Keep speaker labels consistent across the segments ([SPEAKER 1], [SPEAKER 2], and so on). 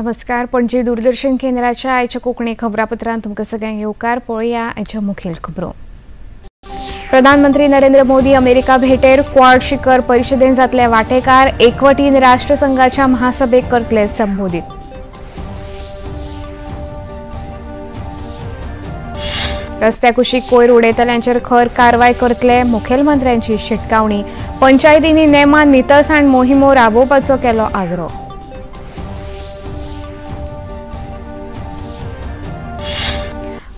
[SPEAKER 1] नमस्कार, पणजी दूरदर्शन केंद्राच्या आयच्या कोंकणी खबरापत्रांत तुमकां सगळ्यांक येवकार. पळोवया आयच्या मुखेल खबरो. प्रधानमंत्री नरेंद्र मोदी अमेरिका भेटेर क्वाड शिखर परिषदेन जातले वाटेकार. एकवटीन राष्ट्रसंघाच्या महासभेक करतले संबोधित. रस्त्या कुशीक कोयर उडयतल्यांचेर खर कारवाय करतले, मुखेलमंत्र्यांची शिटकावणी. पंचायतींनी नेमान नितळसाण मोहिमो राबोवपाचो केलो आग्रो.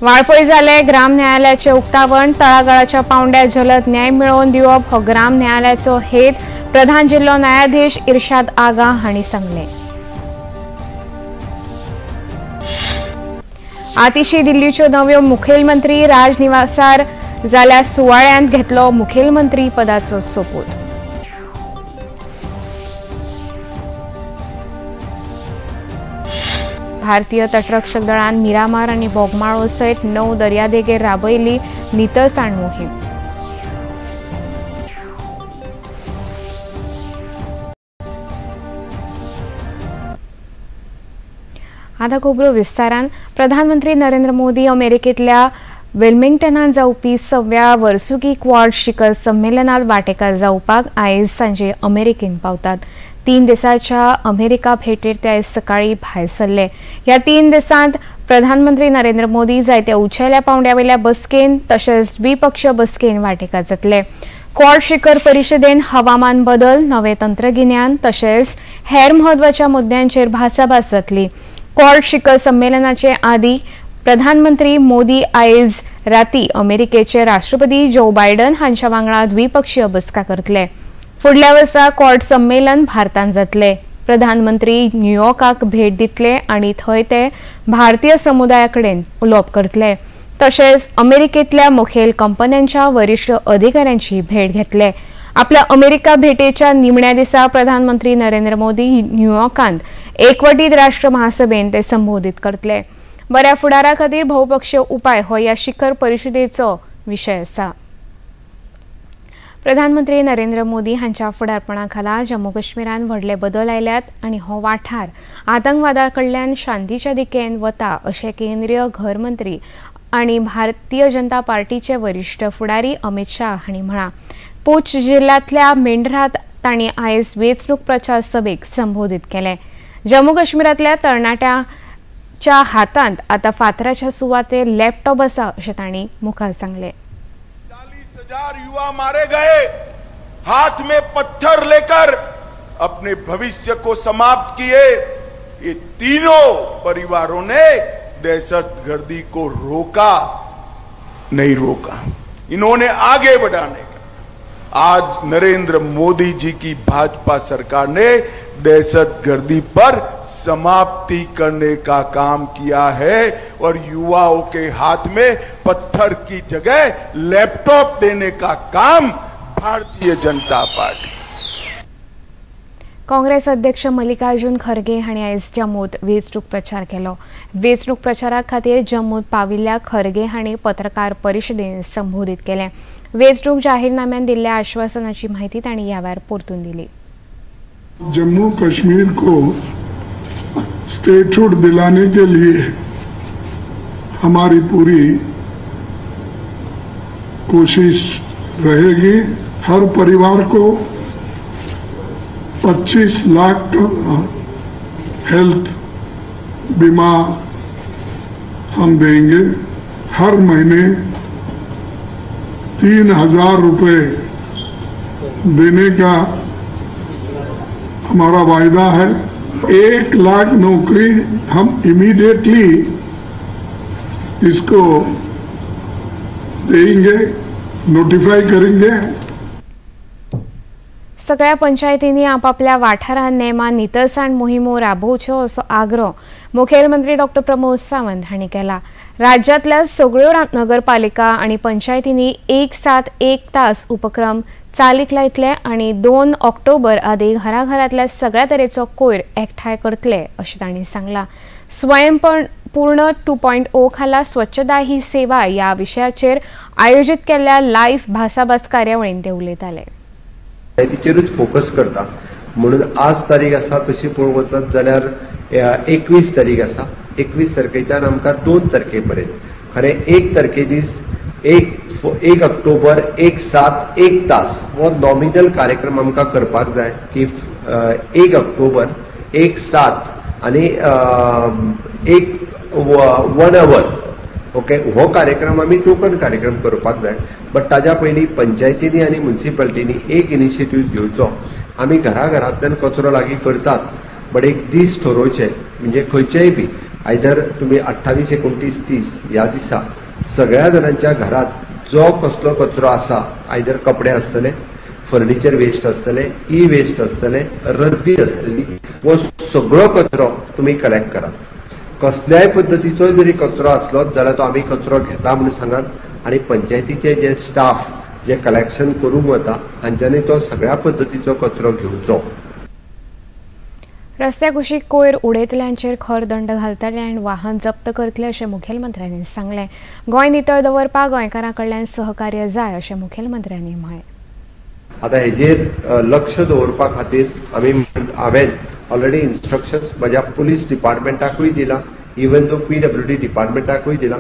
[SPEAKER 1] वाळपय जाले ग्राम न्यायालयाचे उक्तावण. तळागाळाच्या पावंड्यार जलद न्याय मेळोवन दिवप हो ग्राम न्यायालयाचो हेत, प्रधान जिल्लो न्यायाधीश इर्शाद आगा हांणी सांगलें. आतिशी दिल्लीच्यो नव्यो मुखेलमंत्री राजनिवासार जाल्या सुवाळ्यांत घेतलो मुखेलमंत्री पदाचो सोपूत. भारतीय तटरक्षक दळान मिरामार आनी बोगमाळो सयत 9 दर्यादेगेर राबयली नितळसाण मोहीम. आतां खबरो विस्तारान. प्रधानमंत्री नरेंद्र मोदी अमेरिकेंतल्या वेल्मिंग्टनांत जावपी 6व्या वर्सुकी क्वाड शिखर संमेलनात वाटेकार जावपाक आयज सांजे अमेरिकेंत पावतात. 3 दिसांच्या अमेरिका भेटेर ते आयज सकाळी भायर सरले. ह्या 3 दिसांत प्रधानमंत्री नरेंद्र मोदी जायत्या उंचेल्या पावंड्या वयल्या बसकेन तशेंच द्विपक्षीय बसकेन वाटेकार जातले. क्वाड शिखर परिशदेन हवामान बदल, नवे तंत्रगिन्यान तशेंच हेर म्हत्वाच्या मुद्द्यांचेर भासाभास जातली. क्वाड शिखर संमेलनाचे आदी प्रधानमंत्री मोदी आयज राती अमेरिकेचे राष्ट्रपती जो बायडन हांच्या वांगडा द्विपक्षीय बसका करतले. फुडल्या वर्सा क्वाड संमेलन भारतांत जातले. प्रधानमंत्री न्यूयॉर्काक भेट दितले आनी थंय ते भारतीय समुदाया कडेन उलोवप करतले. तशेंच अमेरिकेंतल्या मुखेल कंपन्यांच्या वरिश्ठ अधिकाऱ्यांची भेट घेतले. आपल्या अमेरिका भेटेच्या निमण्या दिसा प्रधानमंत्री नरेंद्र मोदी न्यूयॉर्कांत एकवटीत राष्ट्र महासभेन ते संबोधित करतले. बऱ्या फुडारा खातीर बहुपक्षीय उपाय हो ह्या शिखर परिशदेचो विशय आसा. प्रधानमंत्री नरेंद्र मोदी हांच्या फुडारपणा खाला जम्मू काश्मीरान व्हडले बदल आयल्यात आनी हो वाठार आतंकवादा कडल्यान शांतीच्या दिकेन वता अशें केंद्रीय घर मंत्री आनी भारतीय जनता पार्टीचे वरिश्ठ फुडारी अमित शाह हांणी म्हळां. पूंछ जिल्ल्यांतल्या मेंढरात तांणी आयज वेंचणूक प्रचार सभेक संबोधित केलें. जम्मू काश्मीरांतल्या तरणाट्यांच्या हातांत आतां फातराच्या सुवातेर लॅपटॉप आसा अशें तांणी मुखार सांगलें.
[SPEAKER 2] 40,000 युवा मारे गए, हाथ में पत्थर लेकर अपने भविष्य को समाप्त किए. ये तीनों परिवारों ने दहशतगर्दी को रोका नहीं रोका, इन्होंने आगे बढ़ाने का. आज नरेंद्र मोदी जी की भाजपा सरकार ने दहशतगर्दी पर समाप्ति करने का काम किया है और युवाओं के हाथ में पत्थर की जगह लैपटॉप देने का काम भारतीय जनता पार्टी.
[SPEAKER 1] काँग्रेस अध्यक्ष मल्लिकार्जुन खरगे हांणी आयज जम्मूत वेंचणूक प्रचार केलो. वेंचणूक प्रचारा खातीर जम्मूत पाविल्ल्या खरगे हांणी पत्रकार परिशदेन संबोधित केलें. वेंचणूक जाहीरनाम्यान दिल्ल्या आश्वासनाची माहिती तांणी ह्या वेळार परतून दिली.
[SPEAKER 3] जम्मू कश्मीर को स्टेटहुड दिलाने के लिए हमारी पूरी कोशिश रहेगी. हर परिवार को 25 लाख का हेल्थ बीमा हम देंगे. हर महीने 3,000 रुपये देने का हमारा वायदा है. 1 लाख नौकरी हम इमीडिएटली इसको देंगे, नोटिफाई करेंगे.
[SPEAKER 1] सगळ्या पंचायतींनी आपापल्या वाठारांत नेमान नितळसाण मोहिमो राबोवच्यो असो आग्रो मुखेलमंत्री डॉक्टर प्रमोद सावंत हांणी केला. राज्यांतल्या सगळ्यो नगरपालिका आनी पंचायतींनी 1 सात 1 तास उपक्रम चालीक लायतले आनी 2 ऑक्टोबर आदी घराघरांतल्या सगळ्या तरेचो कोयर एकठांय करतले अशें तांणी सांगलां. स्वयंपूर्ण 2.0 खाला स्वच्छता ही सेवा ह्या विशयाचेर आयोजीत केल्ल्या लायव्ह भासाभास कार्यावळींत ते उलयताले.
[SPEAKER 4] तिचेरूच फोकस करता म्हणून आज तारीख आसा तशी पळोवंक वचत जाल्यार 21 तारीख आसा. 21 तारखेच्यान आमकां 2 तारखे पर्यंत, खरें 1 तारखे दीस 1 ऑक्टोबर 1-7 1 तास हो नॉमिनल कार्यक्रम आमकां करपाक जाय की 1 ऑक्टोबर 1-7 आनी 1 our okay हो कार्यक्रम आमी टोकन कार्यक्रम करपाक जाय. बट ताज्या पयलीं पंचायतींनी आनी म्युनिसिपालिटींनी एक इनिशिएटीव घेवचो. आमी घराघरांतल्यान कचरो लागीं करतात, बट एक दीस ठरोवचे, म्हणजे खंयचेय बी आयदर तुमी 28, 29, 30 ह्या दिसा सगळ्या जाणांच्या घरात जो कसलो कचरो आसा, आयदर कपडे आसतले, फर्निचर वेस्ट आसतले, ई वेस्ट आसतले, रद्दी आसतली, हो सगळो कचरो तुमी कलेक्ट करात. कसल्याय पद्दतीचो जरी कचरो आसलो जाल्यार तो आमी कचरो घेता म्हणून सांगात आनी पंचायतीचे जे स्टाफ जे कलेक्शन करूंक वता हांच्यांनी तो सगळ्या पद्दतीचो कचरो घेवचो.
[SPEAKER 1] रस्त्या कुशीक कोयर उडयतल्यांचेर खर दंड घालतले आनी वाहन जप्त करतले अशें मुखेलमंत्र्यांनी सांगलें. गोंय नितळ दवरपाक गोंयकारां कडल्यान सहकार्य जाय अशें मुखेलमंत्र्यांनी म्हळें.
[SPEAKER 4] आतां हेजेर लक्ष दवरपा खातीर हांवें ऑलरेडी इन्स्ट्रक्शन्स म्हज्या पुलीस डिपार्टमेंटाकूय दिला, इवन दो PWD डिपार्टमेंटाकूय दिला.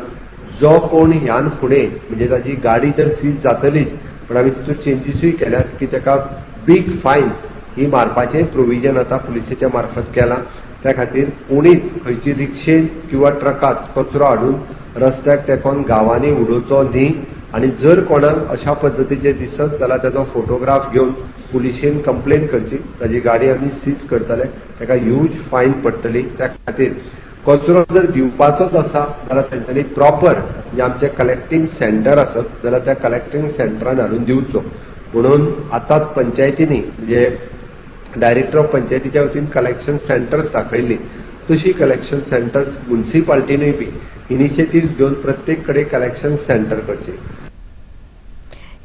[SPEAKER 4] जो कोण ह्यान फुडें म्हणजे ताजी गाडी तर सीज जातलीच, पण आमी तितून चेंजीसूय केल्यात की ताका बीग फायन ही मारपाचें प्रोविजन आतां पुलिसेच्या मार्फत केलां. त्या खातीर कोणीच खंयची रिक्षेन किंवा ट्रकात कचरो हाडून रस्त्याक तेंकोन गांवांनी उडोवचो न्ही आनी जर कोणाक अशा पद्दतीचे दिसत जाल्यार ताचो फोटोग्राफ घेवन पुलिशेन कंप्लेन करची, ताजी गाडी आमी सीज करतले, ताका ह्यूज फायन पडटली. त्या खातीर कचरो जर दिवपाचोच आसा जाल्यार तेंच्यांनी प्रॉपर म्हणजे आमचें कलेक्टींग सेंटर आसत जाल्यार त्या कलेक्टींग सेंटरान हाडून दिवचो. म्हणून आतांच पंचायतींनी म्हणजे डायरेक्टर ऑफ पंचायतीच्या वतीन कलेक्शन सेंटर्स दाखयल्ली, तशी कलेक्शन सेंटर्स म्युनिसिपालिटीनूय बी इनिशिएटीव घेवन प्रत्येक कडेन कलेक्शन सेंटर करचे.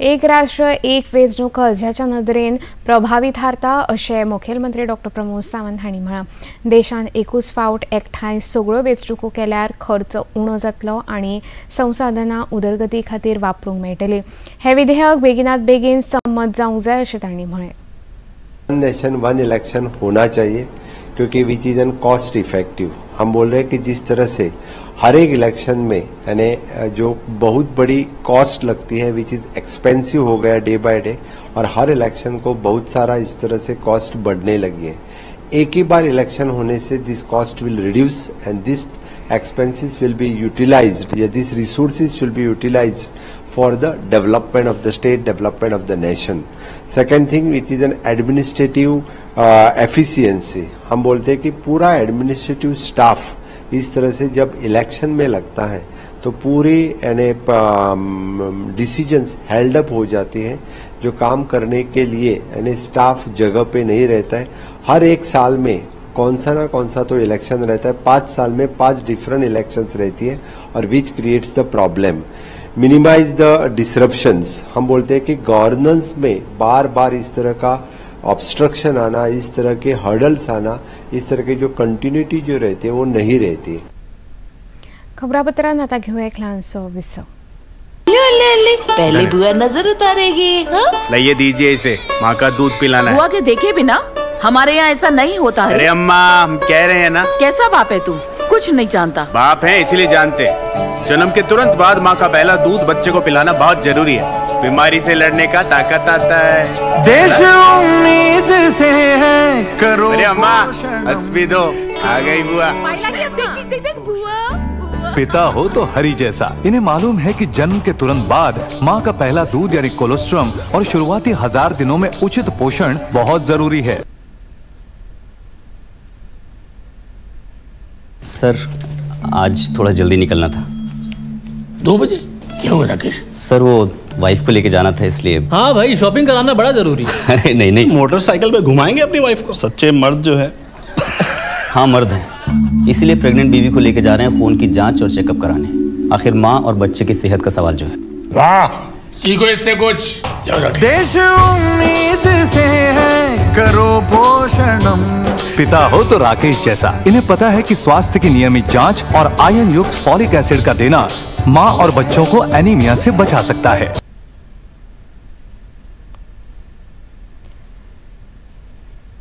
[SPEAKER 1] एक राष्ट्र एक वेंचणूक अर्जाच्या नदरेन प्रभावी थारता अशें मुखेलमंत्री डॉ प्रमोद सावंत हांणी म्हळां. देशान एकूच फावट एकठांय सगळ्यो वेंचणुको केल्यार खर्च उणो जातलो आनी संसाधनां उदरगती खातीर वापरूंक मेळटली. हें विधेयक बेगिनात बेगीन संमत जावंक जाय अशें तांणी म्हळें.
[SPEAKER 4] वन नेशन वन इलेक्शन होना चाहिए क्योंकि which is an cost effective. हम बोल रहे हैं कि जिस तरह से हर एक इलेक्शन में यानी जो बहुत बड़ी कॉस्ट लगती है, which is expensive हो गया डे बाय डे, और हर इलेक्शन को बहुत सारा इस तरह से कॉस्ट बढ़ने लगी है. एक ही बार इलेक्शन होने से this cost will reduce and this expenses will be utilised या this resources will be utilised for the development of the state, development of the nation. Second thing, it is an administrative efficiency. हम बोलते हैं कि पूरा administrative staff इस तरह से जब election में लगता है तो पूरी यानी डिसीजंस हेल्ड अप हो जाती है, जो काम करने के लिए यानी स्टाफ जगह पे नहीं रहता है. हर एक साल में कौन सा ना कौन सा तो इलेक्शन रहता है, 5 साल में 5 डिफरेंट इलेक्शंस रहती है, और which creates the problem. Minimise the disruptions. हम बोलते हैं कि गवर्नेंस में बार बार इस तरह का ऑब्स्ट्रक्शन आना, इस तरह के हर्डल्स आना, इस तरह के जो कंटिन्यूटी जो रहती है वो नहीं रहती.
[SPEAKER 1] खबरापत्रांत आतां घेवया एक ल्हानसो विसव.
[SPEAKER 5] ले ले, पहले बुआ नजर उतारेगी.
[SPEAKER 6] लाइए दीजिए इसे, माँ का दूध पिलाना है.
[SPEAKER 5] बुआ के देखे बिना हमारे यहाँ ऐसा नहीं होता है.
[SPEAKER 6] अरे अम्मा, हम कह रहे हैं ना.
[SPEAKER 5] कैसा बाप है तू, कुछ नहीं जानता.
[SPEAKER 6] बाप है इसलिए जानते. जन्म के तुरंत बाद माँ का पहला दूध बच्चे को पिलाना बहुत जरूरी है. बीमारी से लड़ने का ताकत आता है.
[SPEAKER 7] देश उम्मीद से है करो.
[SPEAKER 6] अरे अम्मा हंस भी दो, आ गई बुआ.
[SPEAKER 5] देख देख देख बुआ.
[SPEAKER 8] पिता हो तो हरी जैसा. इन्हें मालूम है कि जन्म के तुरंत बाद माँ का पहला दूध यानी कोलोस्ट्रम और शुरुआती 1000 दिनों में उचित पोषण बहुत जरूरी है.
[SPEAKER 9] सर आज थोड़ा जल्दी निकलना था.
[SPEAKER 10] 2 बजे? क्या हुआ राकेश?
[SPEAKER 9] सर वो वाइफ को लेके जाना था इसलिए.
[SPEAKER 10] हाँ भाई, शॉपिंग कराना बड़ा जरूरी है.
[SPEAKER 9] अरे नहीं नहीं,
[SPEAKER 10] मोटरसाइकिल पे घुमाएंगे अपनी वाइफ को.
[SPEAKER 11] सच्चे मर्द जो है.
[SPEAKER 9] हाँ मर्द है, इसीलिए प्रेग्नेंट बीवी को लेके जा रहे हैं खून की जांच और चेकअप कराने. आखिर माँ और बच्चे की सेहत का सवाल जो है.
[SPEAKER 7] वाह,
[SPEAKER 10] सीखो इससे कुछ.
[SPEAKER 7] देश उम्मीद से है करो पोषणम.
[SPEAKER 8] पिता हो तो राकेश जैसा. इन्हें पता है कि स्वास्थ्य की नियमित जांच और आयन युक्त फॉलिक एसिड का देना माँ और बच्चों को एनीमिया से बचा सकता है.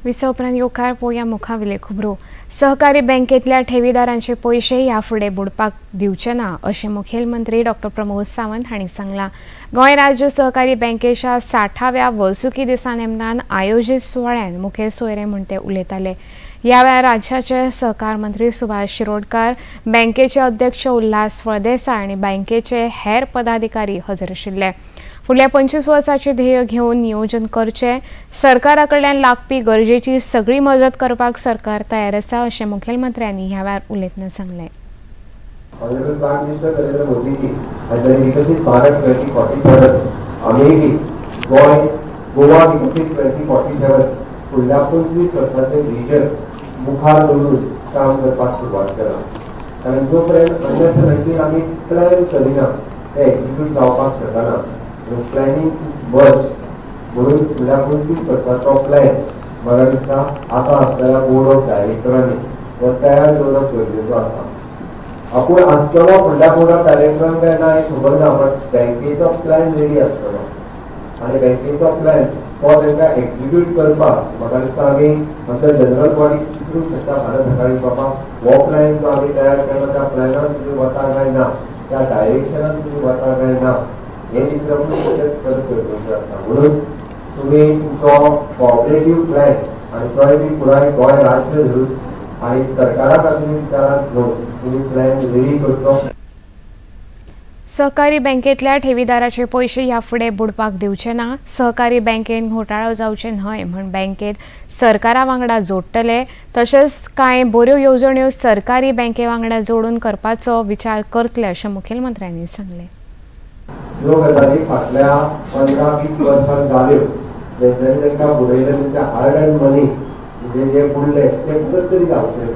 [SPEAKER 1] विसा उपरांत येवकार पोया मुखाविले खबरो. सहकारी बँकेतल्या ठेवीदारांचे पयशे ह्या फुडें बुडपाक दिवचे ना अशें मुखेलमंत्री डॉ प्रमोद सावंत हांणी सांगलां. गोंय राज्य सहकारी बँकेच्या 60व्या वर्सुकी दिसा निमतान आयोजीत सुवाळ्यान मुखेल सोयरे म्हूण ते उलयताले. ह्या वेळार राज्याचे सहकार मंत्री सुभाष शिरोडकर, बँकेचे अध्यक्ष उल्हास फळदेसाय आनी बँकेचे हेर पदाधिकारी हजर आशिल्ले. फुडल्या 25 वर्साचे ध्येय घेवन नियोजन करचें, सरकारा कडल्यान लागपी गरजेची सगळी मजत करपाक सरकार तयार आसा अशें मुखेलमंत्र्यांनी ह्या वेळार उलयतना सांगलें.
[SPEAKER 4] Honourable prime minister Narendra Modiji हांच्यानी विकसीत भारत 2047 आमी गोंय गोवा विकसीत 2047 फुडल्या 25 वर्साचें विजन मुखार दवरून काम करपाक सुरवात केला. कारण जो पर्यंत अननेसेसरी आमी प्लॅन करिना तें एक्झिक्यूट जावपाक शकना. प्लॅनिंग is must म्हणून फुडल्या 25 वर्साचो प्लॅन म्हाका दिसता आतां आसतल्या बोर्ड ऑफ डायरेक्टरांनी हो तयार दवरप गरजेचो आसा. आपूण आसतलो फुडल्या बोर्ड ऑफ डायरेक्टरांक काय ना हें खबर ना, बट बँकेचो प्लॅन रेडी आसतलो आनी बँकेचो प्लॅन तो तांकां एक्झिक्यूट करपाक म्हाका दिसता आमी आमच्या जनरल बॉडीक चित्रूंक शकता फाल्यां सकाळीं बाबा हो प्लॅन जो आमी तयार केला त्या प्लॅनान तुमी वता काय ना, त्या डायरेक्शनान तुमी वता काय ना हे चित्रपूय तशेंच परत गरजेचें आसा. म्हणून तुमी तुमचो कॉपरेटीव प्लॅन आनी तोय बी पुराय गोंय राज्य धरून आनी सरकारा खातीर विचारांत घेवन तुमी प्लॅन रेडी करचो.
[SPEAKER 1] सहकारी बँकेतल्या ठेवीदाराचे पयशे ह्या फुडें बुडपाक दिवचे ना, सहकारी बँकेन घोटाळो जावचे न्हय म्हूण बँकेत सरकारा वांगडा जोडटले, तशेंच कांय बऱ्यो येवजण्यो सरकारी बँके वांगडा जोडून करपाचो विचार करतले अशें मुखेलमंत्र्यांनी सांगलें.
[SPEAKER 4] ज्यो गजाली फाटल्या 15-20 वर्सां जाल्यो तेंच्यांनी तांकां बुडयले, तेंचे हार्ड एंड मनी म्हणजे जे बुडले ते परत तरी जावचे.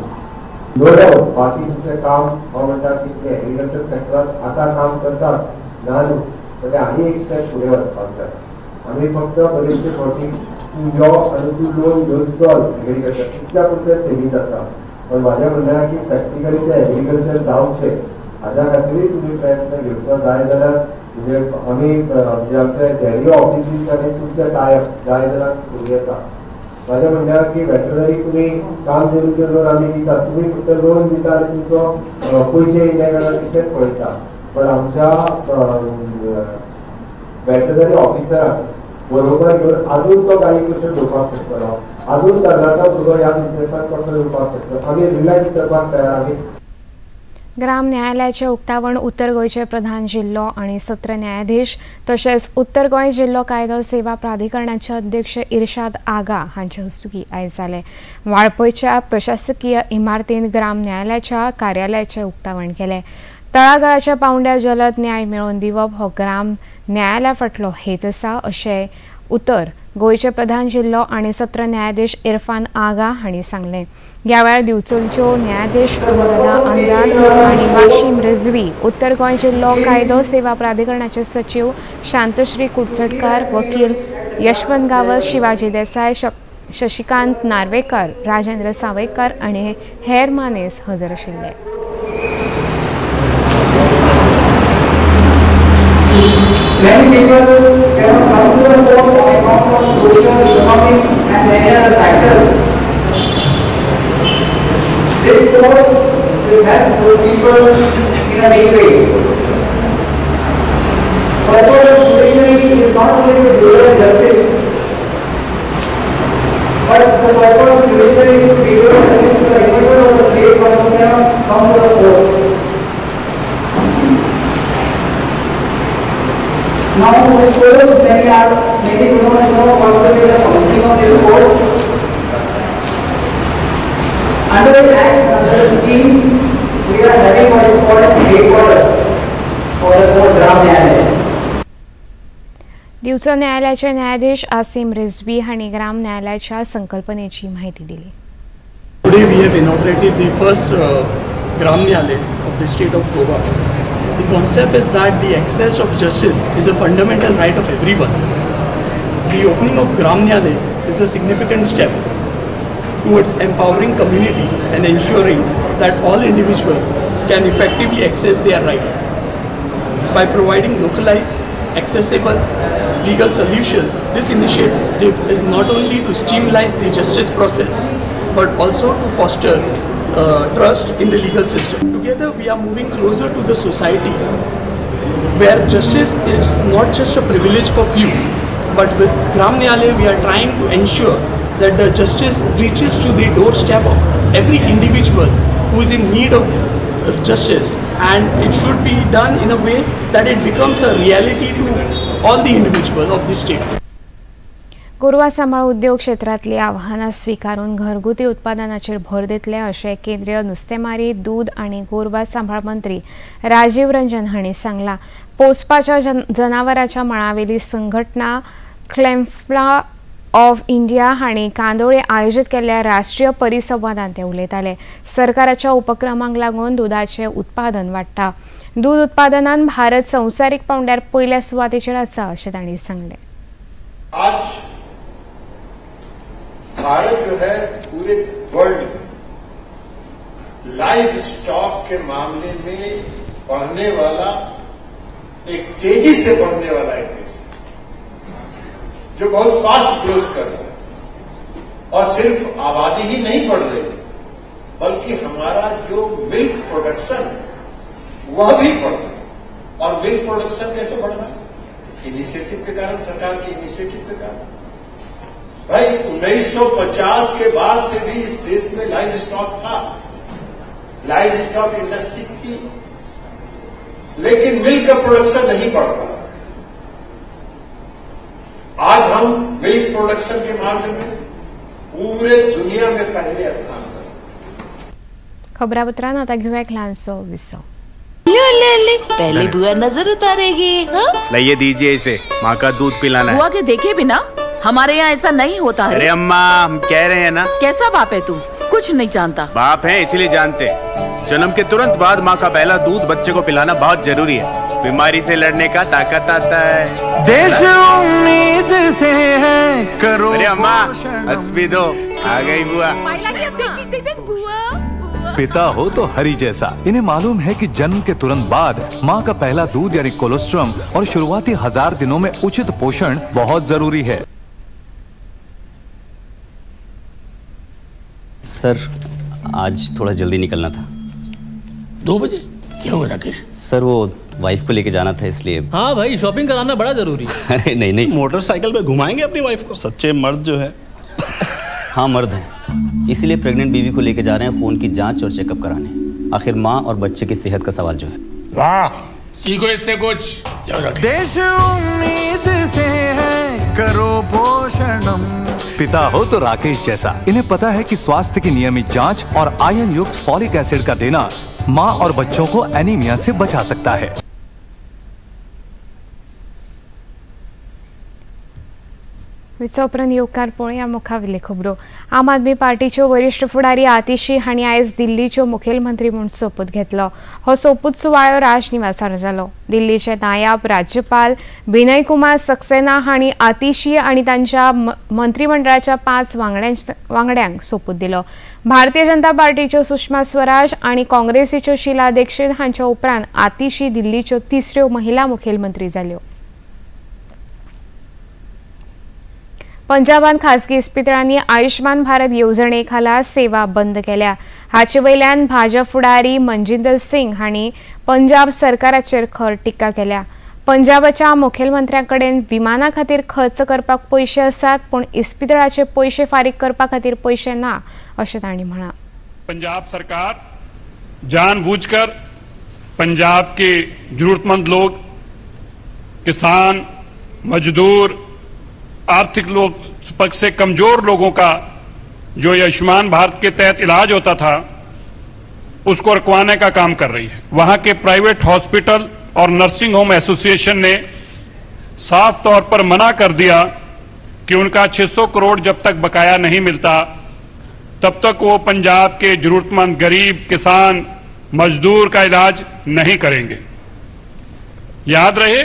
[SPEAKER 4] नो डावट बाकी तुमचें काम हांव म्हणटा की तुमी एग्रीकल्चर सेक्टरांत आतां काम करतात ना न्हू, पण ते आनी एक स्टेप फुडें वचपाक जाय. आमी फक्त बरेचशे फावटी तूं यो आनी तूं लोन घेवन चल एग्रीकल्चर तितल्या पुरतें सीमीत आसा. पण म्हाजें म्हणणें की प्रॅक्टिकली तें एग्रीकल्चर जावचें हाज्या खातीरूय तुमी प्रयत्न घेवचो जाय जाल्यार म्हणजे आमी म्हणजे आमच्या झेडीओ ऑफिसीस आनी तुमचे टायप जाय जाल्यार करूं येता. म्हाजें म्हणणें की वेटरनरी तुमी काम जे तुमचें लोन आमी दिता, तुमी फक्त लोन दिता आनी तुमचो पयशे येयले काय तितलेच पळयता, पण आमच्या वेटरनरी ऑफिसराक बरोबर घेवन आजून तो गाडी कश्यो घेवपाक शकतलो, आजून तरणाटो भुरगो ह्या बिजनेसान कसो येवपाक शकतलो, आमी रिलॅक्स करपाक तयार. आमी
[SPEAKER 1] ग्राम न्यायालयाचे उक्तावण उत्तर गोंयचे प्रधान जिल्लो आनी सत्र न्यायाधीश तशेंच उत्तर गोंय जिल्लो कायदो सेवा प्राधिकरणाचे अध्यक्ष इर्शाद आगा हांचे हस्तुकीं आयज जालें. वाळपयच्या प्रशासकीय इमारतींत ग्राम न्यायालयाच्या कार्यालयाचें उक्तावण केलें. तळागाळाच्या पावंड्यार जलद न्याय मेळोवन दिवप हो ग्राम न्यायालया फाटलो हेत आसा अशें उतर गोंयचे प्रधान जिल्लो आनी सत्र न्यायाधीश इरफान आगा हांणी सांगलें. ह्या वेळार दिवचलच्यो न्यायाधीश अनुराधा आंद्राद आनी वाशीम रिजवी, उत्तर गोंय जिल्लो कायदो सेवा प्राधिकरणाचे सचीव शांतश्री कुडचडकार, वकील यशवंत गांवस, शिवाजी देसाय, शशिकांत नार्वेकर, राजेंद्र सावयकर आनी हेर मानेस हजर आशिल्ले.
[SPEAKER 11] Many people cannot come to the court on account of social, economic and many other factors. This court will help those people in a big way. Purpose of judiciary is not only to deliver justice, but the purpose of judiciary is to deliver justice to the individual of the place who cannot come to the court. Now this court, many do not know what will be the functioning of this court. Under the act, under the scheme, we are having what is called as headquarters for the court Gram Nyayalaya.
[SPEAKER 1] Divchal न्यायालयाचे न्यायाधीश आसिम रिजवी हांणी ग्राम न्यायालयाच्या संकल्पनेची माहिती दिली.
[SPEAKER 12] Today we have inaugurated the first Gram Nyayalaya of the state of Goa. The concept is that the access of justice is a fundamental right of everyone. The opening of Gram Nyayalaya is a significant step towards empowering community and ensuring that all individuals can effectively access their right. By providing localized, accessible legal solution, this initiative is not only to streamline the justice process, but also to foster trust in the legal system. Together we are moving closer to the society where justice is not just a privilege for few, but with Gram Nyayalaya we are trying to ensure that the justice reaches to the doorstep of every individual who is in need of justice, and it should be done in a way that it becomes a reality to all the individuals of the state.
[SPEAKER 1] गोरवां सांबाळ उद्योग क्षेत्रांतली आव्हानां स्विकारून घरगुती उत्पादनाचेर भर दितले अशें केंद्रीय नुस्तेमारी, दूद आनी गोरवां सांबाळ मंत्री राजीव रंजन हांणी सांगलां. पोसपाच्या जनावरांच्या मळावेली संघटना क्लेम्फा ऑफ इंडिया हांणी कांदोळे आयोजीत केल्ल्या राष्ट्रीय परिसंवादांत ते उलयताले. सरकाराच्या उपक्रमांक लागून दुदाचें उत्पादन वाडटा. दूद उत्पादनान भारत संवसारीक पांवड्यार पयल्या सुवातेचेर आसा अशें तांणी सांगलें.
[SPEAKER 4] आज भारत जो है पूरे वर्ल्ड में लाइव स्टॉक के मामले में बढ़ने वाला, एक तेजी से बढ़ने वाला एक देश जो बहुत फास्ट ग्रोथ कर रहा है। और सिर्फ आबादी ही नहीं बढ़ रही, बल्कि हमारा जो मिल्क प्रोडक्शन है वह भी बढ़ रहा है। और मिल्क प्रोडक्शन कैसे बढ़ रहा है? इनिशिएटिव के कारण, सरकार के इनिशिएटिव के कारण। भाई 1950 के बाद से भी इस देश में लाइव स्टॉक था, लाइव स्टॉक इंडस्ट्री थी, लेकिन मिल्क का प्रोडक्शन नहीं बढ़ रहा। आज हम मिल्क प्रोडक्शन के मामले में पूरे दुनिया में पहले स्थान पर।
[SPEAKER 1] खबरापत्रांत आता घेऊया एक ल्हानसो विसव.
[SPEAKER 5] ले ले ले, पहले बुआ नजर उतारेगी। हाँ?
[SPEAKER 6] लाइए दीजिए इसे, माँ का दूध पिलाना है।
[SPEAKER 5] बुआ के देखे बिना हमारे यहाँ ऐसा नहीं होता है।
[SPEAKER 6] अरे अम्मा, हम कह रहे हैं ना।
[SPEAKER 5] कैसा बाप है तू, कुछ नहीं जानता।
[SPEAKER 6] बाप है इसलिए जानते। जन्म के तुरंत बाद माँ का पहला दूध बच्चे को पिलाना बहुत जरूरी है। बीमारी से लड़ने का ताकत आता है।
[SPEAKER 7] देश उम्मीद से है करो।
[SPEAKER 6] अरे अम्मा हंस भी दो, आ गई बुआ।
[SPEAKER 8] पिता हो तो हरी जैसा। इन्हें मालूम है कि जन्म के तुरंत बाद माँ का पहला दूध यानी कोलोस्ट्रम और शुरुआती 1000 दिनों में उचित पोषण बहुत जरूरी है।
[SPEAKER 9] सर आज थोड़ा जल्दी निकलना था।
[SPEAKER 10] 2 बजे? क्या हुआ राकेश?
[SPEAKER 9] सर वो वाइफ को लेके जाना था इसलिए।
[SPEAKER 10] हाँ भाई, शॉपिंग कराना बड़ा जरूरी है।
[SPEAKER 9] अरे नहीं नहीं,
[SPEAKER 10] मोटरसाइकिल पे घुमाएंगे अपनी वाइफ को।
[SPEAKER 13] सच्चे मर्द जो है।
[SPEAKER 9] हाँ मर्द हैं, इसीलिए प्रेग्नेंट बीवी को लेके जा रहे हैं खून की जांच और चेकअप कराने। आखिर माँ और बच्चे की सेहत का सवाल जो है।
[SPEAKER 10] वाह, सीखो इससे कुछ।
[SPEAKER 7] देश उम्मीद से है करो पोषणम।
[SPEAKER 8] पिता हो तो राकेश जैसा। इन्हें पता है कि स्वास्थ्य की नियमित जांच और आयरन युक्त फॉलिक एसिड का देना माँ और बच्चों को एनीमिया से बचा सकता है।
[SPEAKER 1] विसव उपरांत येवकार पळोवया मुखावेल्यो खबरो. आम आदमी पार्टीच्यो वरिश्ठ फुडारी आतिशी हांणी आयज दिल्लीच्यो मुखेलमंत्री म्हूण सोपूत घेतलो. हो सोपूत सुवाळो राजनिवासार जालो. दिल्लीचे नायब राज्यपाल विनय कुमार सक्सेना हांणी आतिशी आनी तांच्या मंत्रिमंडळाच्या 5 वांगड्यांक सोपूत दिलो. भारतीय जनता पार्टीच्यो सुषमा स्वराज आनी काँग्रेसीच्यो शीला दीक्षित हांच्या उपरांत आतिशी दिल्लीच्यो तिसऱ्यो महिला मुखेलमंत्री जाल्यो. पंजाबान खासगी इस्पितळांनी आयुष्मान भारत येवजणे खाला सेवा बंद केल्या. हाचे वयल्यान भाजप फुडारी मनजिंदर सिंग हांणी पंजाब सरकाराचेर खर टिका केल्या. पंजाबाच्या मुखेलमंत्र्यां कडेन विमाना खातीर खर्च करपाक पयशे आसात, पूण इस्पितळाचे पयशे फारीक करपा खातीर पयशे ना अशें तांणी म्हळां.
[SPEAKER 14] पंजाब सरकार जानबूझकर पंजाब के जरूरतमंद लोग, किसान, मजदूर, आर्थिक लोग पक्ष से कमजोर लोगों का जो आयुष्मान भारत के तहत इलाज होता था उसको रुकवाने का काम कर रही है। वहां के प्राइवेट हॉस्पिटल और नर्सिंग होम एसोसिएशन ने साफ तौर पर मना कर दिया कि उनका 600 करोड़ जब तक बकाया नहीं मिलता तब तक वो पंजाब के जरूरतमंद गरीब, किसान, मजदूर का इलाज नहीं करेंगे। याद रहे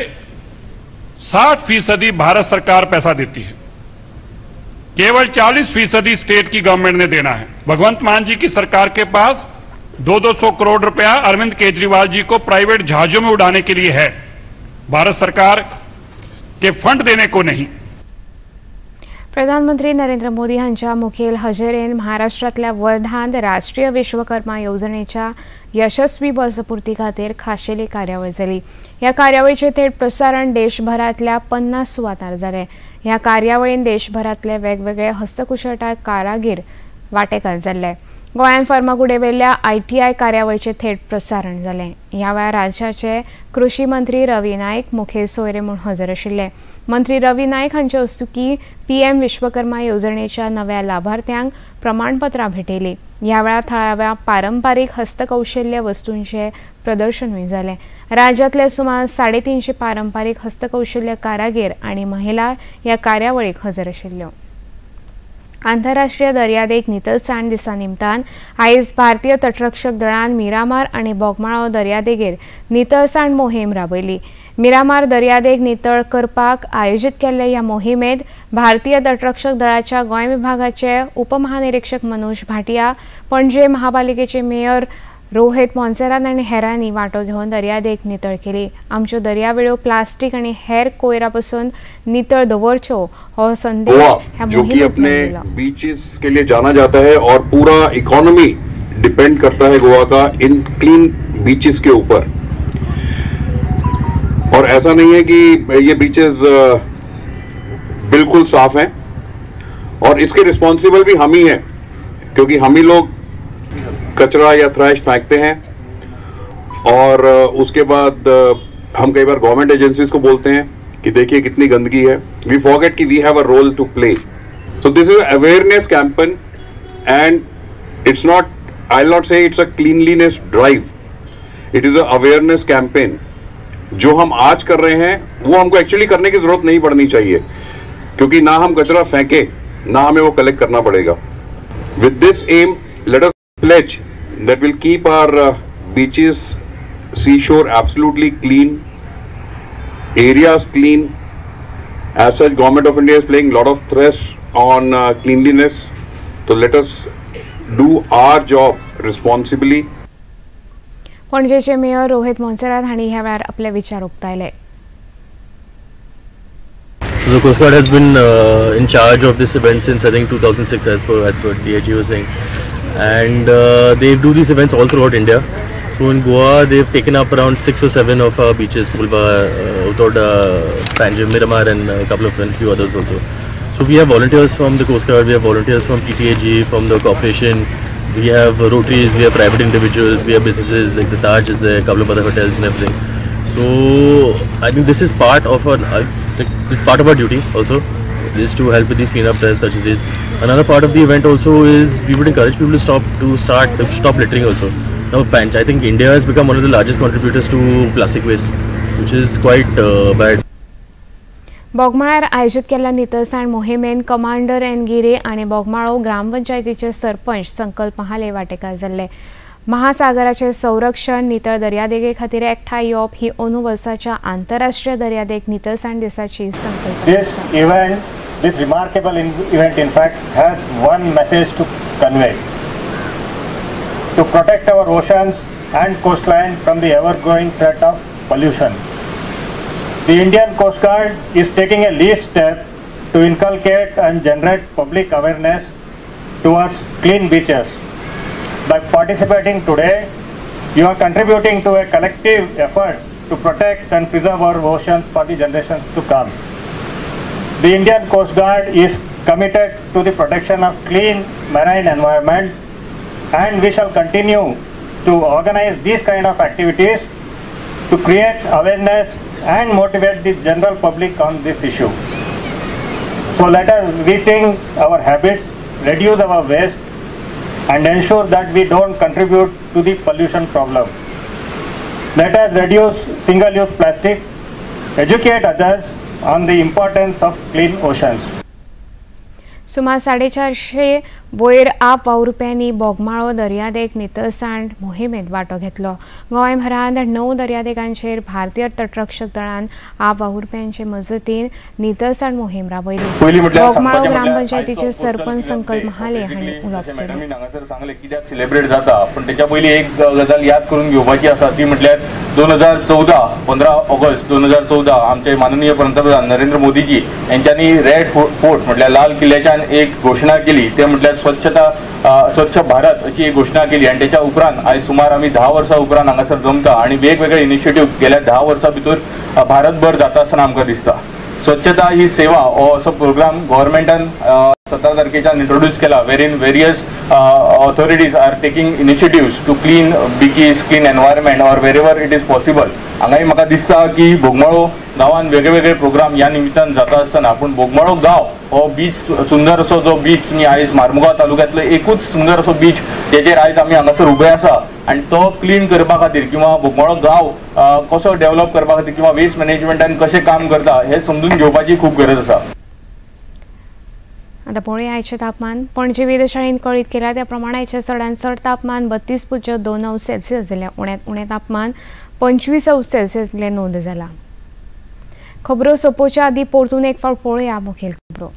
[SPEAKER 14] 60% भारत सरकार पैसा देती है, केवल 40% स्टेट की गवर्नमेंट ने देना है। भगवंत मान जी की सरकार के पास 200-200 करोड़ रुपया अरविंद केजरीवाल जी को प्राइवेट जहाजों में उड़ाने के लिए है। भारत सरकार कि फंड देने को नहीं।
[SPEAKER 1] प्रधानमंत्री नरेंद्र मोदी हांच्या मुखेल हजेरेन महाराष्ट्रांतल्या वर्धांत राष्ट्रीय विश्वकर्मा येवजणेच्या यशस्वी वर्सपूर्ती खातीर खाशेली कार्यावळ जाली। ह्या कार्यावळीचें थेट प्रसारण देशभरांतल्या 50 सुवातार जालें। ह्या कार्यावळीन देशभरांतले वेगवेगळे हस्तकुशळटाय कारागीर वांटेकार जाल्ले। गोंयांत फर्मागुडेवेल्या ITI कार्यावळीचें थेट प्रसारण जालें। ह्या वेळार राज्याचे कृषी मंत्री रवी नायक मुखेल सोयरे म्हूण हजर आशिल्ले। मंत्री रवी नायक हांचे हस्तुकीं PM Vishwakarma येवजणेच्या नव्या लाभार्थ्यांक प्रमाणपत्रां भेटयलीं। ह्या वेळार थळाव्या पारंपारीक हस्तकौशल्य वस्तूंचें प्रदर्शनूय जालें। राज्यांतले सुमार 350 पारंपारीक हस्तकौशल्य कारागीर आनी महिला ह्या कार्यावळीक हजर आशिल्ल्यो। आंतरराष्ट्रीय दर्यादेग नितळसाण दिसा निमतान आयज भारतीय तटरक्षक दळान मिरामार आनी बोगमाळो दर्यादेगेर नितळसाण मोहीम राबयली। मिरामार दर्यादेग नितळ करपाक आयोजीत केल्ल्या ह्या मोहिमेंत भारतीय तटरक्षक दळाच्या गोंय विभागाचे उपमहानिरीक्षक मनोज भाटिया, पणजे महापालिकेचे मेयर रोहित मोन्सेरात आनी हेरांनी वांटो घेवन दर्यादेग नितळ केली। आमच्यो दर्यावेळो प्लास्टीक आनी हेर कोयरा पसून नितळ दवरच्यो हो संदेश ह्या
[SPEAKER 13] जो कि अपने बीचेस के लिए जाना जाता है और पूरा इकोनॉमी डिपेंड करता है गोवा का इन क्लीन बीचेस के ऊपर। और ऐसा नहीं है कि ये बीचेस बिल्कुल साफ हैं और इसके रिस्पॉन्सिबल भी हम ही हैं, क्योंकि हम ही लोग कचरा या थ्रैश फेंकते हैं और उसके बाद हम कई बार गवर्नमेंट एजेंसीज को बोलते हैं कि देखिए कितनी गंदगी है। We forget कि we have a role to play. So this is awareness campaign and it's not, I will not say it's a cleanliness drive, it is a awareness campaign. जो हम आज कर रहे हैं वो हमको एक्चुअली करने की जरूरत नहीं पड़नी चाहिए, क्योंकि ना हम कचरा फेंके ना हमें वो कलेक्ट करना पड़ेगा। With this aim let us pledge that we'll keep our beaches, seashore absolutely clean, areas clean. As such, Government of India is playing lot of stress on cleanliness. So let us do our job responsibly.
[SPEAKER 1] पणजेचे mayor Rohit Monserrate हांणी ह्या वेळार आपले विचार उक्तायले।
[SPEAKER 15] So the Coast Guard has been in charge of this event since I think 2006, as per DIG was saying, and they do these events all throughout India. So in Goa, they've taken up around 6 or 7 of our beaches, Pulva, Utorda, Panjim, Miramar, and a couple of and few others also. So we have volunteers from the Coast Guard, we have volunteers from PTAG, from the corporation, we have rotaries, we have private individuals, we have businesses like the Taj is there, a couple of other hotels and everything. So I think this is part of our duty also, is to help with these cleanup drives such as this. Another part of the event also is we would encourage people to stop littering also. Now, I think India has become one of the largest contributors to plastic waste, which is quite bad.
[SPEAKER 1] बोगमाळ्यार आयोजित केल्ल्या नितळसाण मोहिमेन commander N गिरे आनी बोगमाळो ग्रामपंचायतीचे सरपंच संकल्प महाले वांटेकार जाल्ले। महासागराचे संरक्षण, नितळ दर्यादेगे खातीर एकठांय येवप ही अंदू वर्साच्या आंतरराष्ट्रीय दर्यादेग नितळसाण दिसाची संकल्पना।
[SPEAKER 16] This event, this remarkable event in fact has one message to convey. To protect our oceans and coastline from the ever-growing threat of pollution. The Indian Coast Guard is taking a lead step to inculcate and generate public awareness towards clean beaches. By participating today, you are contributing to a collective effort to protect and preserve our oceans for the generations to come. The Indian Coast Guard is committed to the protection of clean marine environment, and we shall continue to organize these kind of activities to create awareness and motivate the general public on this issue. So let us rethink our habits, reduce our waste, and ensure that we don't contribute to the pollution problem. Let us reduce single-use plastic, educate others on the importance of clean oceans.
[SPEAKER 1] सुमार 450 वयर आप वावुरप्यांनी बोगमाळो दर्यादेग नितळसाण मोहिमेंत वांटो घेतलो. गोंयभरांत 9 दर्यादेगांचेर भारतीय तटरक्षक दळान आप वावुरप्यांचे मजतीन नितळसाण मोहीम राबयली. बोगमाळो ग्रामपंचायतीचे सरपंच संकल्प महाले हांणी उलोवप केलें.
[SPEAKER 17] हांगासर सांगलें कित्याक सेलिब्रेट जाता, पूण तेच्या पयलीं एक गजाल याद करून घेवपाची आसा ती म्हटल्यार 2014 15 ऑगस्ट 2014 आमचे माननीय पंतप्रधान नरेंद्र मोदीजी यांच्यांनी रेड फोर्ट म्हटल्यार लाल किल्ल्याच्यान एक घोशणा केली, ते म्हटल्यार स्वच्छता स्वच्छ भारत अशी एक घोशणा केली. आनी तेच्या उपरांत आयज सुमार आमी 10 वर्सां उपरांत हांगासर जमता आनी वेगवेगळे इनिशिएटीव गेल्या 10 वर्सां भितर भारतभर जाता आसतना आमकां दिसता. स्वच्छता ही सेवा हो असो प्रोग्राम गव्हर्मेंटान 17 तारखेच्यान इंट्रोड्यूस केला, wherein various authorities are taking initiatives to clean beaches, clean environment or wherever it is possible. हांगाय म्हाका दिसता की बोगमाळो गांवान वेगवेगळे प्रोग्राम ह्या निमित्तान जाता आसतना, पूण बोगमाळो गांव हो बीच सुंदर असो जो बीच तुमी आयज मार्मुगांव तालुक्यांतलो एकूच सुंदर असो बीच जेचेर आयज आमी हांगासर उबे आसा आनी तो क्लीन करपा खातीर किंवा बोगमाळो गांव कसो डेव्हलप करपा खातीर किंवा वेस्ट मॅनेजमेंटान कशें काम करता हें समजून घेवपाची खूब गरज आसा.
[SPEAKER 1] आतां पळोवया आयचें तापमान. पणजे वेधशाळेन कळीत केलां त्या प्रमाण आयचें चडांत चड तापमान 32.2 अंश सेल्सियस जाल्यार उण्यांत उणें तापमान 25 अंश सेल्सियस इतलें नोंद जालां. खबरो सोंपोवच्या आदीं परतून एक फावट पळोवया मुखेल खबरो.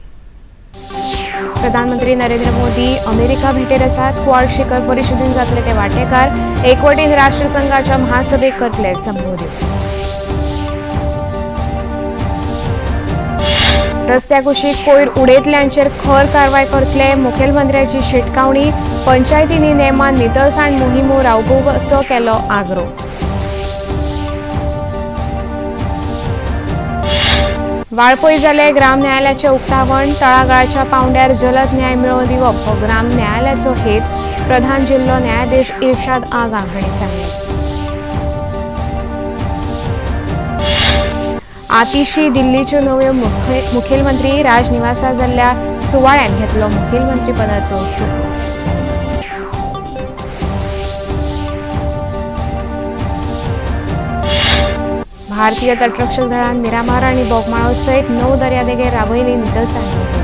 [SPEAKER 1] प्रधानमंत्री नरेंद्र मोदी अमेरिका भेटेर आसात. क्वाड शिखर परिशदेन जातले ते वांटेकार. एकवटीन राष्ट्रसंघाच्या महासभेक करतले संबोधन. रस्त्या कुशीक कोयर उडयतल्यांचेर खर कारवाय करतले, मुखेलमंत्र्याची शिटकावणी. पंचायतींनी नेमान नितळसाण मोहिमो राबोवपाचो केलो आग्रो. वाळपय जाले ग्राम न्यायालयाचें उक्तावण. तळागाळाच्या पावंड्यार जलद न्याय मेळोवन दिवप हो ग्राम न्यायालयाचो हेत, प्रधान जिल्लो न्यायाधीश इर्शाद आगा हांणी सांगलें. आतिशी दिल्लीच्यो नव्यो मुखेलमंत्री राजनिवासा जाल्ल्या सुवाळ्यांत घेतलो मुखेलमंत्रीपदाचो सोपूत. भारतीय तटरक्षक दळान मिरामार आनी बोगमाळो सयत 9 दर्यादेगेर राबयली नितळसाण मोहीम.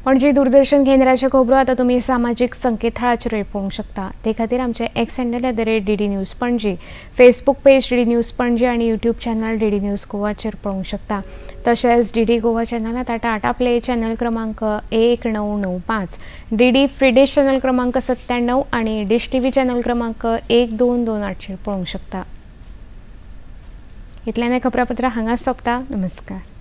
[SPEAKER 1] पणजी दूरदर्शन केंद्राच्यो खबरो आतां तुमी सामाजीक संकेतथळाचेरूय पळोवंक शकता. ते खातीर आमचे X handle @DD News Panaji, Facebook page DD News Panaji आनी यूट्यूब चॅनल DD news गोवाचेर पळोवंक शकता. तशेंच DD Goa channel आतां टाटा प्ले चॅनल क्रमांक 1995, DD free डिश चॅनल क्रमांक 97 आनी डिश TV channel क्रमांक 1228 पळोवंक शकता. इतल्यान खबरापत्र हांगा सोंपता. नमस्कार.